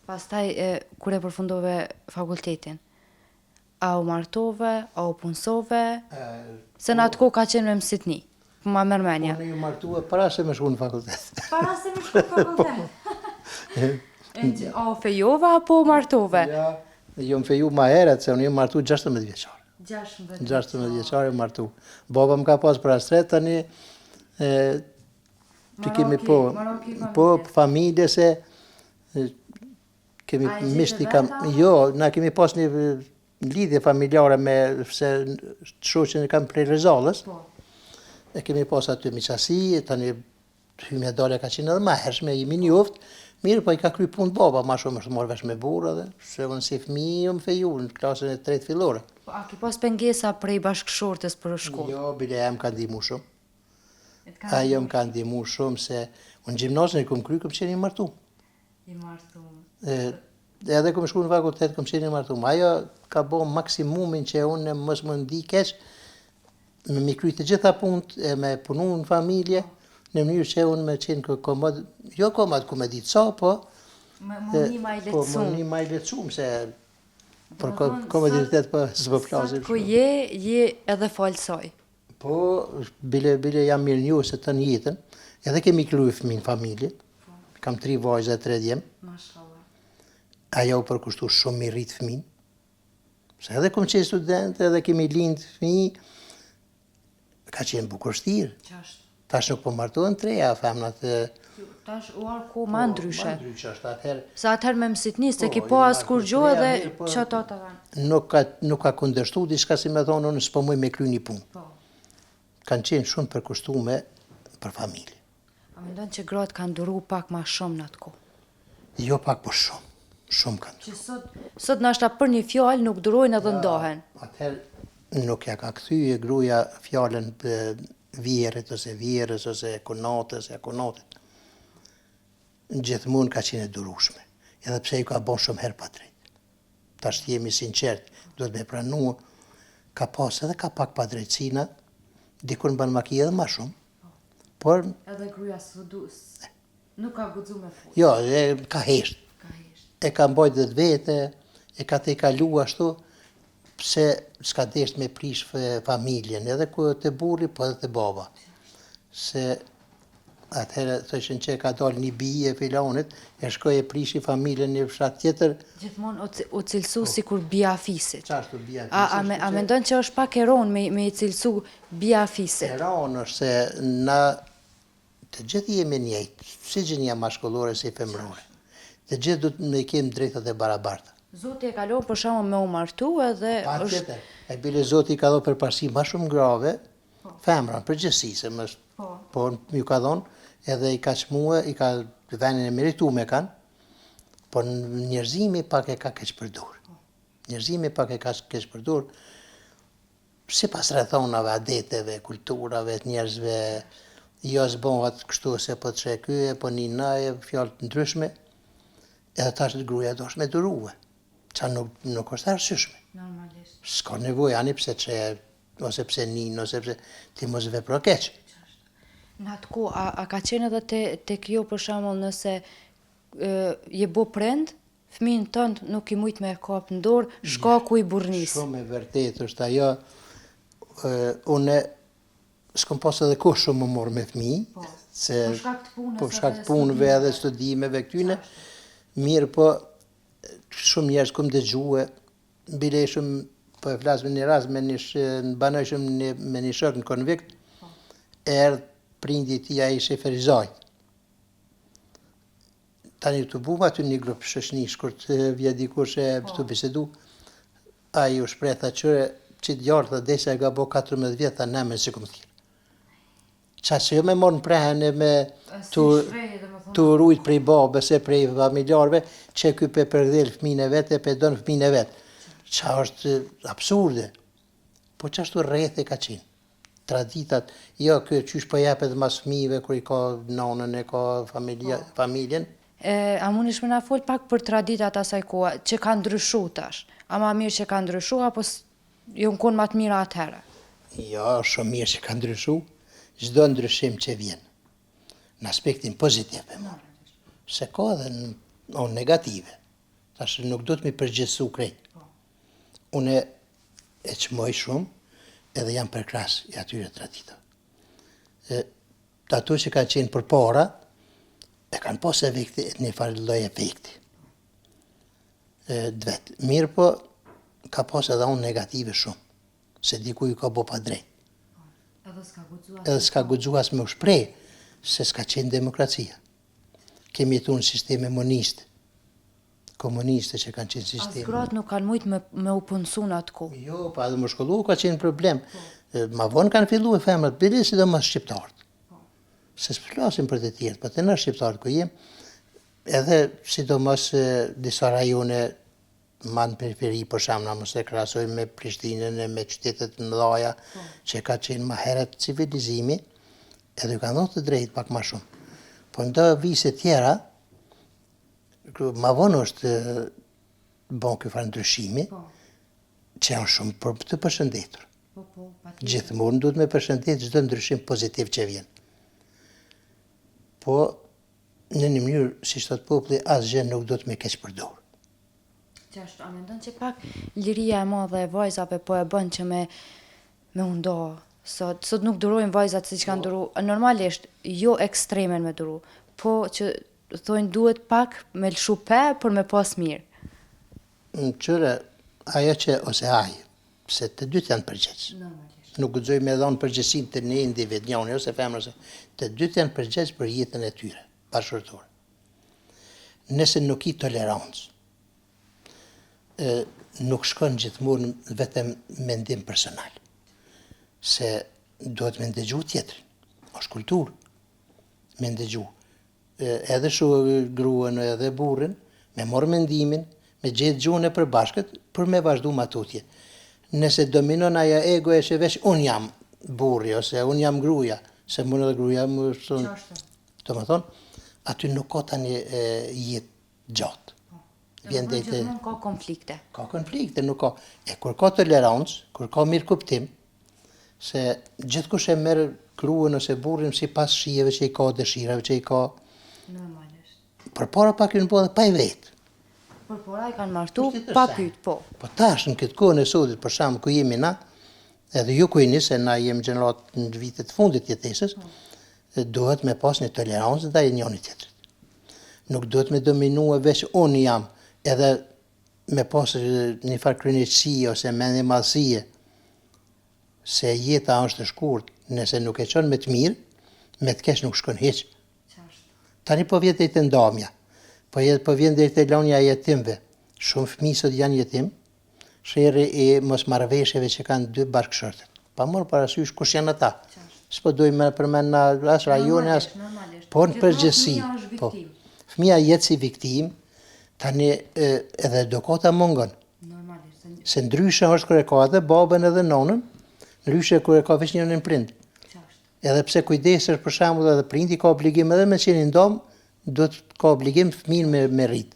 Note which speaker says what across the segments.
Speaker 1: Pastaj e, kur e përfundove fakultetin, a u martove, a u punësove, se në atë kohë ka qenë me mësitni, po ma merr menja.
Speaker 2: Unë jam martue para se me shku në fakultet.
Speaker 1: Para se me shku në fakultet? E, a u fejove apo u martove?
Speaker 2: Ja, jam feju ma herët, se unë jam martu 16 vjeçar.
Speaker 1: 16
Speaker 2: 16 vjeçar jam martu. Baba më ka pas për astret, tani e, të kemi po, po familje se kemi miqtë i kam, jo, na kemi pas një lidhje familjare me se shoqen e kam prej Rezallës. Po. E kemi pas aty miqasi, tani hymja dalja ka qenë edhe ma hershme, jemi njoft, mirë, po i ka kry punë baba, ma shumë është marrë vesh me burrë edhe, se unë si fëmi jam feju në klasën e tretë fillore.
Speaker 1: Po, a ki pas pengesa prej bashkëshortes për shkollë?
Speaker 2: Jo, bile ajo më ka ndihmu shumë. Ajo më ka ndihmu shumë se unë gjimnazin e kom kry, kom qenë i martu.
Speaker 1: I martu.
Speaker 2: E, edhe kom shku në fakultet, kom qenë i martu. Ajo ka bo maksimumin që unë mos me ndi keq, me mi kry të gjitha punët e me punu në familje, në mënyrë që unë me qenë komod, jo komod ku me ditë sa,
Speaker 1: po... Me mu ni ma i
Speaker 2: lehtësum. Po, me ni ma i lehtësum, se për komoditet po s'po
Speaker 1: flasim. Sot ku je, je edhe falë saj.
Speaker 2: Po, bile, bile jam mirënjohës tënë jetën, edhe kemi kry fëmi në familje, po. kam tri vajza e tre djem.
Speaker 1: Mashallah.
Speaker 2: Ajo u përkushtu shumë mi rrit fëmin, se edhe kom qenë student, edhe kemi lind fëmi, ka qenë bukur shtirë.
Speaker 1: Qashtu.
Speaker 2: Tash nuk po martohen të reja femnat.
Speaker 1: Tash u ardh kohë ma
Speaker 2: po, ndryshe. Ma ndryshe është
Speaker 1: atëherë. Se atëherë me mësitni s'e ki po, pas kurgjo edhe po, qato të
Speaker 2: dhanë. Nuk ka, nuk ka kundërshtu diçka si me thonë unë s'po muj me kry një punë. Po. Kanë qenë shumë përkushtume për familje.
Speaker 1: A mendon që gratë kanë duru pak ma shumë në atë
Speaker 2: kohë? Jo pak, po shumë. Shumë kanë
Speaker 1: duru. Që sot, sot nashta për një fjalë nuk durojnë edhe ndahen.
Speaker 2: Atëherë nuk ja ka kthye gruaja fjalën vjehrrit ose vjehrrës ose kunatës e kunatit. Gjithmonë ka qenë e durushme, edhe pse ju ka bo shumë herë padrejt. Tash të jemi sinqert, duhet me pranu, ka pas edhe ka pak padrejtësina, dikur në ban vaki edhe ma shumë,
Speaker 1: por... Edhe gruja së du, nuk ka guxu me
Speaker 2: fol. Jo, e, ka hesht. Ka hesht. E ka mbajt vetvete, e ka tejkalu ashtu, pse s'ka desht me prish familjen, edhe ku te burri, po edhe te baba. Se atëherë thoshin që ka dalë një bijë e filanit, e shkoi e prishi familjen në fshat
Speaker 1: tjetër. Gjithmonë u, u cilësu po. sikur bija fisit.
Speaker 2: Qashtu bija
Speaker 1: fisit. A, a, me, a mendon që është pak e ronë me, me i cilësu bija
Speaker 2: fisit? E ronë është se na Të gjithë jemi njëjtë, si gjinia mashkullore si femërore. Të gjithë duhet me kemë drejtat e barabarta.
Speaker 1: Zoti e ka lënë për shembull me u martu edhe
Speaker 2: është. Patjetër. E bile Zoti i ka dhënë përparësi ma shumë grave, po. femra në përgjithësi se më po. po ju ka dhënë edhe i ka çmue, i ka venin e merituar e kanë. Por njerëzimi pak e ka keqpërdor. Po. Njerëzimi pak e ka keqpërdor. Sipas rrethonave, adeteve, kulturave të njerëzve, jo s'bohet kështu se po të sheh ky e po nin ai e fjalë të ndryshme, edhe tash gruaja duhet me durue, ça nuk nuk është e arsyeshme.
Speaker 1: Normalisht.
Speaker 2: S'ka nevojë ani pse të sheh ose pse nin ose pse ti mos vepro keq.
Speaker 1: Në atë kohë, a, a ka qenë edhe te, tek ju për shembull nëse e, je bo prind, Fëmijën tënd nuk ki mujt me e kap në dorë shkaku i
Speaker 2: burrnisë. Shumë e vërtetë është ajo, unë s'kom pas edhe kohë shumë me u marrë me fëmijë,
Speaker 1: po, se për shkak të
Speaker 2: punës, po, për shkak të punëve edhe studimeve këtyne, mirëpo shumë njerëz kom dëgjue, bile shumë po e flas me një rast me një sh, banojshëm një, me një shok në konvikt, po. erdh prindi i tij ai ish i Ferizajt. Tani tu bu aty një grup shoqnish kur të vjen dikush e po. tu bisedu, ai u shpreh tha qyre qit djalë tha derisa e ka bo 14 vjet tha n'emën s'i kom thirr. Qa se jo me marrë në prehen e me tu, tu rujt prej babës e prej familjarëve, që ky pe përkdhel fëmin e vet e pe don fëmin e vet. Qa është absurde. Po qashtu rrethe ka qenë. Traditat, jo ky qysh po jepet mas fëmijëve kur i ka nanën e ka familja, po. familjen.
Speaker 1: E, a mundesh me na fol pak për traditat asaj kohe, që kanë ndryshu tash? A ma mirë që kanë ndryshu, apo jon konë ma të mira atëherë?
Speaker 2: Jo, shumë mirë që kanë ndryshu, çdo ndryshim që vjen, në aspektin pozitiv e marr, se ka edhe në anë negative. Tash nuk duhet me përgjithësu krejt. Po. Unë e çmoj shumë edhe jam përkrahës i atyre traditave. E, ato që kanë qenë përpara, e kanë pas efekti, një farë lloj efekti. E, të vet. Mirëpo, ka pas edhe anë negative shumë, se dikuj ju ka bo padrejt.
Speaker 1: Po, edhe s'ka guxu
Speaker 2: Edhe s'ka guxu as me u shpreh, se s'ka qenë demokracia. Kemi jetu në sisteme moniste, komuniste që kanë qenë
Speaker 1: sisteme. As gratë nuk kanë mujtë me, me u punësu në atë
Speaker 2: kohë. Jo, pa edhe me shkollu ka qenë problem. Po. Ma vonë kanë fillu e femrat, bile sidomos shqiptarët. Po. Se s'flasim për të tjerët, po te na shqiptarët ku jem, edhe sidomos disa rajone ma në periferi, për shembull, na mos e krahasojmë me Prishtinën e me qytetet e mëdhaja, po. që ka qenë ma herët civilizimi, edhe ju kanë dhënë të drejtë pak ma shumë. Po në do vise tjera, ma vonë është bon ky farë ndryshimi, po. që janë shumë për të përshëndetur.
Speaker 1: Po, po,
Speaker 2: Gjithmonë duhet me përshëndet çdo ndryshim pozitiv që vjen. Po, në një mënyrë, siç thotë populli, asgjë nuk duhet me keqpërdor.
Speaker 1: Qashtu, a mendon që pak liria e madhe e vajzave po e bën që me me u nda sot, sot nuk durojnë vajzat siç kanë po. duru, normalisht jo ekstremen me duru, po që thonë duhet pak me lëshu pe për me pas
Speaker 2: mirë. Kqyre, ajo që ose ai, se të dytë janë përgjegjës.
Speaker 1: Normalisht.
Speaker 2: Nuk guxoj me dhënë përgjegjësinë te një individ, njëri ose femra ose të dytë janë përgjegjës për jetën e tyre bashkëshortore. Nëse nuk ki tolerancë, e, nuk shkon gjithmonë vetëm mendim personal. Se duhet me ndëgju tjetrin. Është kulturë me ndëgju. edhe shu gruan edhe burrin, me marrë mendimin, me gjetë gjuhën e përbashkët për me vazhdu ma tutje. Nëse dominon ajo egoja që veç unë jam burri ose unë jam gruaja, se mund edhe gruaja më thonë, domethonë, aty nuk ka tani jetë
Speaker 1: gjatë. Po. Vjen deri te ka konflikte.
Speaker 2: Ka konflikte, nuk ka. E kur ka tolerancë, kur ka mirëkuptim, Se gjithkush e merr gruan ose burrin sipas shijeve që i ka, dëshirave që i
Speaker 1: ka. Normalisht.
Speaker 2: Përpara pak janë bo edhe pa i
Speaker 1: vet. Përpara i kanë martu pa pyet,
Speaker 2: po. Po tash në këtë kohën e sotit, për shembull, ku jemi na, edhe ju ku jeni, se na jemi gjeneratë në vitet e fundit të jetesës, po. duhet me pas një tolerancë ndaj njëri tjetrit. Nuk duhet me dominue veç unë jam, edhe me pas një farë kryeneçësie ose mendjemadhësie, se jeta është e shkurt, nëse nuk e çon me të mirë, me të keq nuk shkon hiç. Tani po vjen deri te ndamja, po jet, po vjen deri te lënia e jetimëve. Shumë fëmijë sot janë jetim, sherri i mosmarrëveshjeve që kanë dy bashkëshortët. Pa marrë parasysh kush janë ata. S'po dojmë me përmend na as rajonin as
Speaker 1: po
Speaker 2: në përgjithësi. Po. Fëmija jet si viktimë, Tani edhe edukata mungon.
Speaker 1: Normalisht.
Speaker 2: Se ndryshe është kur e ka edhe babën edhe nonën, ndryshe kur e ka veç njërin prind. Edhe pse kujdesesh për shembull edhe prindi ka obligim edhe me qenë i ndom, duhet ka obligim fëmijën me me rrit.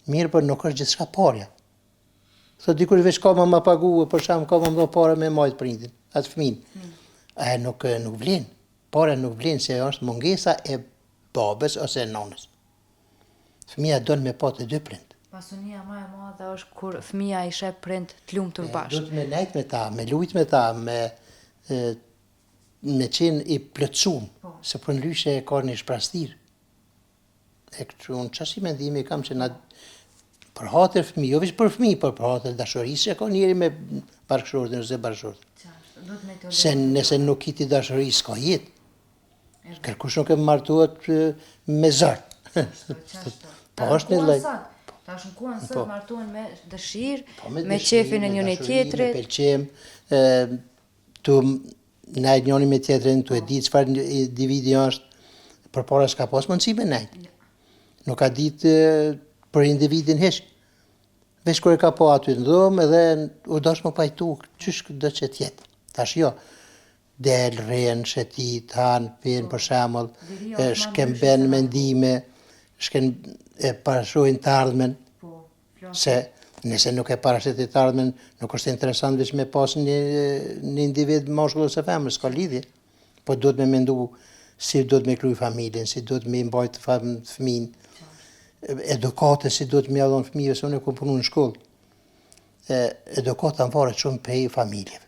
Speaker 2: Mirë, por nuk është gjithçka parja. Thotë dikush veç ka me ma pagu, për shembull ka me më pare me majt prindin, atë fëmijën. Mm. E nuk nuk vlen. Pare nuk vlen se është mungesa e babës ose e nonës. Fëmija don me pa të dy
Speaker 1: prind. Pasunia ma e madhe është kur fëmija i sheh prind të lumtur bashkë.
Speaker 2: Duhet me nejt me ta, me lujt me ta, me me qenë i plotësum, po. se përndryshe e ka një shprastirë. E këtu unë qasi mendimi kam që na për hatër fëmijë, jo veç për fëmijë, por për hatër dashurisë që ka njeri me bashkëshortin ose
Speaker 1: bashkëshorten.
Speaker 2: Se nëse nuk ki ti dashuri, s'ka jetë. Kërkush nuk e martohet me
Speaker 1: zor. Po është një lloj. Tash në kohën sot po. martohen me dëshirë, po, me, me qefin e njëri tjetrit.
Speaker 2: Me pëlqim, tu nejt njëri me tjetrin, tu e po. ditë çfarë individi është. Përpara s'ka pas mundësi me nejt. Nuk ka ditë për individin hiç. Veç kur e ka pa aty në dhomë edhe u dasht m'u pajtu, qysh do që t'jetë. Tash jo, Del, rrin, shetit, han, pin, për shembull, shkëmben mendime, shkën e parashohin të ardhmen, se nëse nuk e parasheh ti të ardhmen, nuk është interesant veç me pas një, një individ mashkull ose femër, s'ka lidhje. Po duhet me mendu si duhet me kriju familjen, si duhet me mbajt fëmin. Edukatën si duhet me ja dhon fëmijëve, se unë kom punu në shkollë. E, edukata varet shumë prej familjeve.